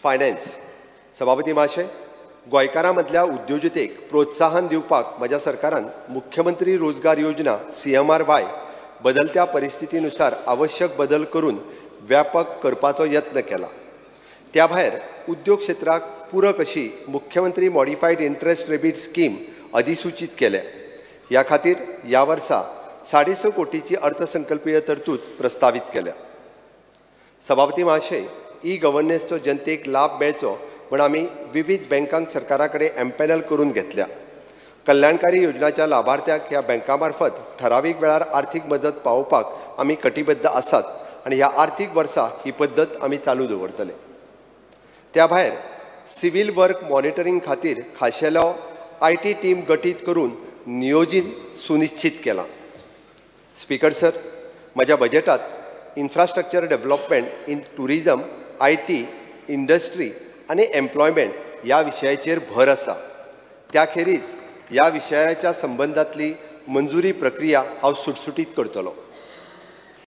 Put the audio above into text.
Finance. सभापती महाशय, गोंयकारां मदल्या उद्योजतेक प्रोत्साहन दिवपाक म्हज्या सरकारान मुख्यमंत्री रोजगार योजना CMRY बदलत्या परिस्थितीनुसार आवश्यक बदल करून व्यापक करपाचो यत्न केला. त्या भायर उद्योग क्षेत्राक पूरक अशी मुख्यमंत्री मॉडिफायड इंट्रस्ट रेबीट स्कीम अधिसूचीत केल्या. ह्या खातीर ह्या वर्सा 6.5 कोटीची अर्थसंकल्पीय तरतूद प्रस्तावीत केल्या. सभापती महाशय, ई गव्हर्नन्सचो जनतेक लाभ मेळचो म्हूण आमी विविध बँकांक सरकारा कडेन एम्पॅनल करून घेतल्या. कल्याणकारी योजनाच्या लाभार्थ्यांक ह्या बँकां मार्फत ठरावीक वेळार आर्थीक मदत पावोवपाक आमी कटिबद्ध आसात आनी ह्या आर्थीक वर्सा ही पद्दत आमी चालू दवरतले. त्या भायर सिव्हील वर्क मॉनिटरींग खातीर खाशेलो IT team गठीत करून नियोजीत सुनिश्चित केलां. स्पीकर सर, म्हज्या बजेटात infrastructure development in tourism, IT, industry आनी एम्प्लॉयमेंट ह्या विशयाचेर भर आसा. त्या खेरीज ह्या विशयाच्या संबंदांतली मंजुरी प्रक्रिया हांव सुटसुटीत करतलो.